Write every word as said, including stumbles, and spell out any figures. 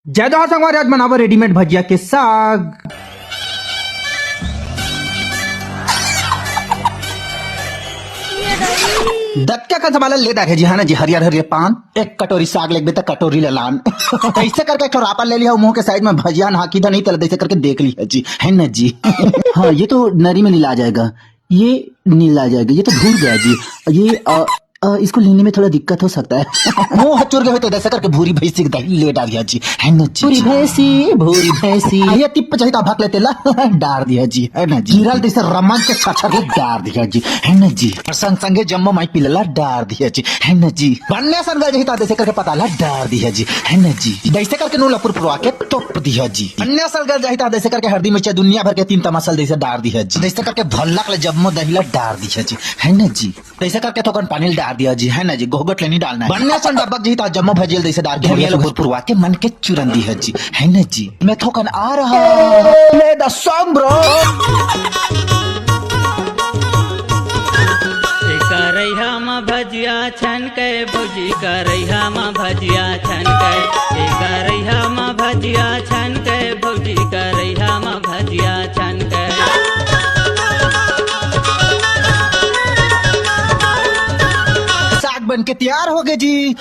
जय जोहार संगवारी, आज बनाबो रेडीमेड भजिया के साग। दतका कन संभाल ले डारे जी, है ना जी, हरियर हरियर पान। एक कटोरी साग लेगबे त कटोरी ले लान। तइसे करके एक ठो रापा ले लिहा, मुंह के साइड में भजिया ना हाकी दा नहीं तला, तइसे करके देख लिहा जी, है ना जी। हाँ, ये तो नरी में नीला आ जाएगा, ये नीला आ जाएगा, ये तो भूर गया जी। ये अ, अ, इसको लेने में थोड़ा दिक्कत हो सकता है। मुंह चुर गए हो तो तइसे करके भूरी भैंसी के दही ले डारिहा जी, है ना जी। भूरी भैंसी, भूरी भैंसी। आ, ये तिप्प चाहिए तो भक लेते ला। डार दिहा जी, है ना जी। गिरल तइसे रमन के छरछर के डार दिहा जी, है ना जी। और संग संगे जम्मो माई पिलला डार दिहा जी, है ना जी। बन्ने सन गल जही ता तइसे करके पताला डार दिहा जी, है ना जी। तइसे करके नून ला पुरपुरवा के तोप दिहा जी। बन्ने सन गल जही ता तइसे करके हरदी मिर्चा दुनिया भर के तीन तमासल तइसे डार दिहा जी। तइसे करके भल्लक ले जम्मो दही ला डार दिहा जी, है ना जी। तइसे करके थोकन पानी ला डार दिहा जी, है ना जी। गोहगट ले नहीं डालना है। बन्ने सन डब्बक जही ता जम्मो भजिया ल तइसे डार के हरिया ला पुरपुरवा के मन के चुरन दिहा जी, है ना जी। मैं थोकन आ रहा। Play the song, bro। एक करैहा म भजिया छनकै भौजी, करैहा म भजिया छनकै। एक करैहा म भजिया छनकै भौजी, करैहा म भजिया छनकै। साग बन के तैयार हो गए जी।